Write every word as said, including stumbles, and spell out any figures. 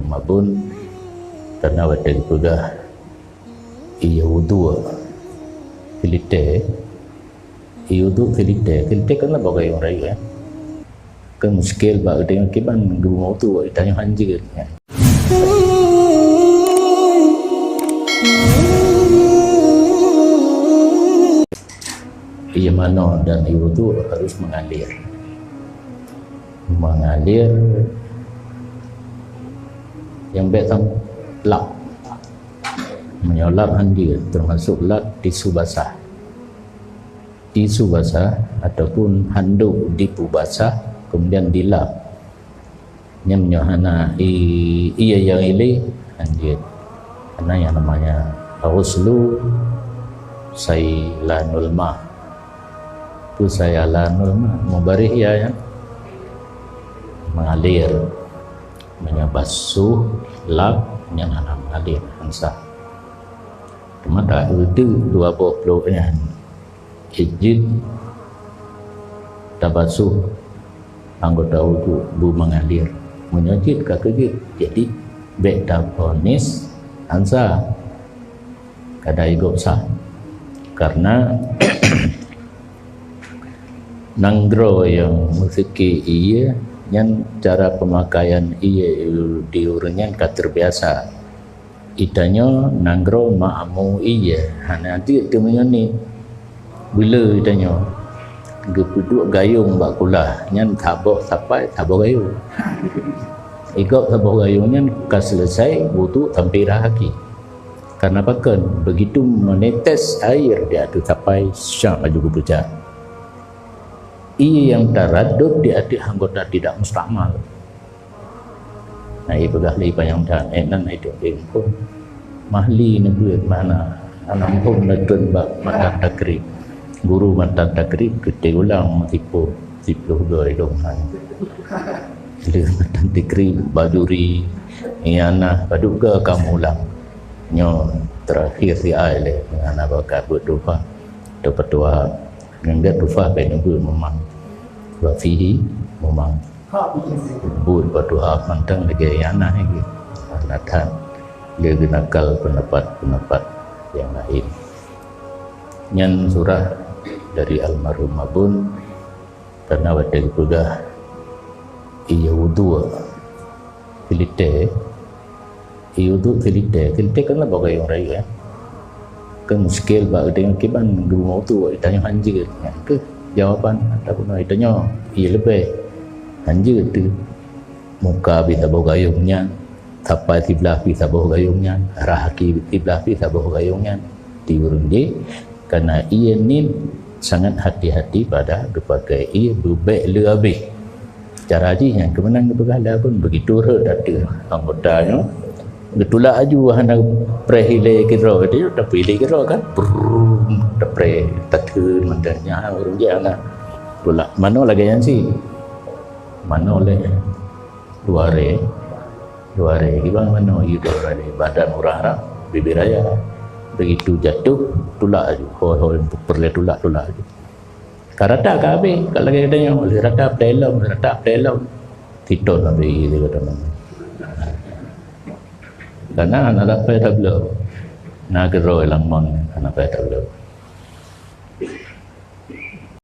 Mabun, karena watèe geupeugah, iya wudhu, filter, iya wudhu filter, filter kan laba gayung rayeuk, ya. Kan muskil bak geutanyoe kiban geumeunyoe wudhu, geutanyoe hanjeuet, ya. Iya manoe dan iya wudhu harus mengalir. Mengalir nyang bèk tam lap. Meunyoe lap hanjeuet, termasuk lap tisu basah. Tisu basah ataupun handuk dipeubasah, kemudian dilap. Nyan meunyoe hana i-, iya nyang ilèe, hanjeuet. Karena yang namanya ghuslu sailanul ma. Peue sailanul ma? Mubarih ya, ya. Mengalir. Meunyoe basuh, lap, nyan hana mengalir, han sah. Teuma ta-eu dua boh plôk nyan. Jeuet tabasuh anggota wudhu beumengalir. Meunyoe jeuet ka keu jeuet, jadi bèk tavonis han sah. Kada igob sah. Karena nanggroe nyang meuseuké ié nyan cara pemakaian ié di ureuëng nyan ka terbiasa. Itanyoe nanggroe makmu ié, hana jeuet teumeunyoe nit. Beuleu itanyoe geupeuduek gayong bak kulah, nyan saboh sapai, saboh gayong. Igob saboh gayong nyan ka selesai, wudhu sampai rhah kaki. Karena pakon, begitu menetes air di ateueh sapai, syak laju geupeujak. Ié nyang taraddud di ateueh anggota tidak mustakmal. Nah, ipeugah lé panyang that, eh, nan itu, eh, phôn. Mahli neubeuet mana, anak phôn neutron bak matan takrib. Guru matan takrib, geuté ulang meusipu, siplôh goe dong hai. Lheueh matan takrib, bajuri, ianah, padub goe kamoe ulang. Nyoe terakhir si ai lé, hana bakat beuet tuha. Teupeutuha, ngon gét tuha bèk neubeuet mumang. Wa fihi mumang. Buet bak tuha mantong lagèe ianah lagèe. Hana that lé geunakal peundapat-peundapat nyang laén. Nyan surah dari almarhum Mabun, karena watèe geupeugah, iya wudhu filter, iya wudhu filter, filter kan laba gayong rayeuk, ya. Kan muskil bak geutanyoe kiban geumeunyoe wudhu, geutanyoe hanjeuet. Nyan keuh jawaban ataupun geutanyoe, iya leubeh hanjeuet teuh. Muka pih saboh gayong nyan, sapai siblah pih saboh gayong nyan, rhah kaki siblah pih saboh gayong nyan. Di ureuëng jih, karena ié nit sangat hati-hati pada geupakai ié beubèk le habéh. Cara jih nyan keumeunang geupeugah lé Abon, begitu rhot ateueh anggota nyoe, geutulak aju hana preh ilèe keudroe, tapi ilèe keudroe kan, brrrr, tapreh, tatheun mantong nyan, ureuëng jih hana tulak. Manoe lagèe nyan sit. Manoe lé dua hari, dua hari, kiban manoe, iya dua hari, badan urah-rah, bibir raya. Begitu jatuh, tulak aju. Hôi-hôi, peureulèe tulak, tulak aju. Ka rata ka habéh, ka lagèe geutanyoe, lheueh rata peulom, lheueh rata peulom. Siton habéh lé geutanyoe. Karena hana dapat tabloe. Na keudroe lam mon, hana dapat tabloe.